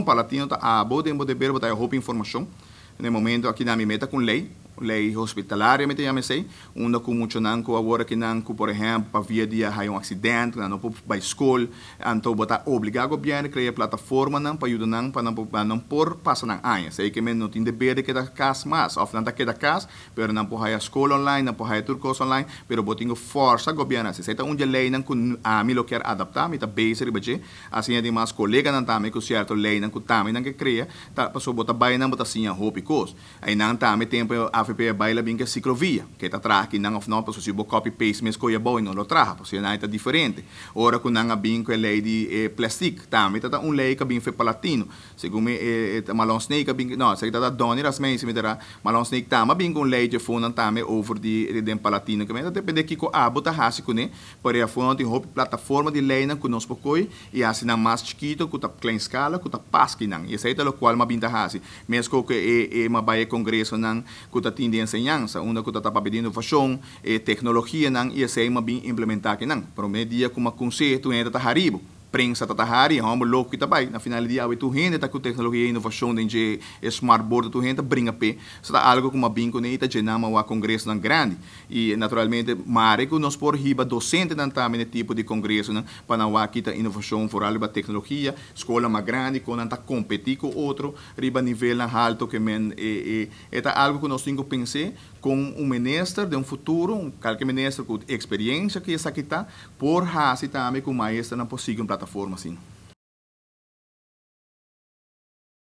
Parlatino ta abo den bo deber bo ta haya hopi informacion. Na e momento aki nan mi meta cu un ley, ley hospitalario mi ta yama esey, unda cu muchanan cu awor aki nan cu por ehempel pa via di a haya un accident, nan no por bay scol, anto bo ta obliga gobierno crea plataformanan pa yuda nan pa nan por pa nan por pasa nan aña. Esey ke men no tin deber di keda cas mas of nan ta keda cas pero nan por haya scol online, nan por haya tur cos online, pero bo tin cu forsa gobierno haci. Esey ta un di e leynan cu ami lo kier adapta, mi ta bezig riba dje. Asina tin mas koleganan tambe ku sierto leinan ku tambe nan ke krea, ta pasobra bo ta bai nan bo ta siña hopi kos. Einan tambe tempu e avp a bai la bin ke siklovia, ke ta traha kinan òf no, pasobra si bo copy paste mes koe abou e no lo traha, pasobra nan e ta diferente. Ora ku nan a bin ku e lei di e plestik, tambe ta ta un lei ku a bin fe palatino. Segun mi e ta Malon Snake a bin, no, esaki ta ta Donny Rasmijn si mi ta ra, Malon Snake tambe a bin ku un lei dje fonan tambe over di den palatino, ke men ta depende kiko abo ta hasi kuné. Pero e afuera tin hopi plataforma di leynan cu nos por coy y haci nan mas chikito cu ta klein scala cu ta pas ki nan. Y esey ta locual m'a bin ta haci. Mesco cu e e m'a bay e congresonan cu ta tin di enseñansa unda cu ta ta papia di innovacion, e tecnologianan y esey m'a bin implementa ki nan. Prome dia cu m'a cunse tur hende ta ta haribo. Prensa ta ta hari, e homber loco ki ta bay. Na final di dia awe tur hende ta cu tecnologia y innovacion den dje e smart board tur hende ta bringa p'e. Esey ta algo cu m'a bin cune y ta djena m'a wak congresonan grandi. I naturalmente mare ku nos por hiba dosentenan tambe na e tipo di kongresonan pa nan wak kita inovashon foral riba teknologia, skolnan mas grandi kon nan ta kompetí ku otro riba nivelnan halto ke men e e ta algu ku nos tin ku pens'é kon un minister den un futuro, un kalke minister ku eksperiensha ku esaki ta por hasi tambe ku maesternan por sigui un plataforma asina.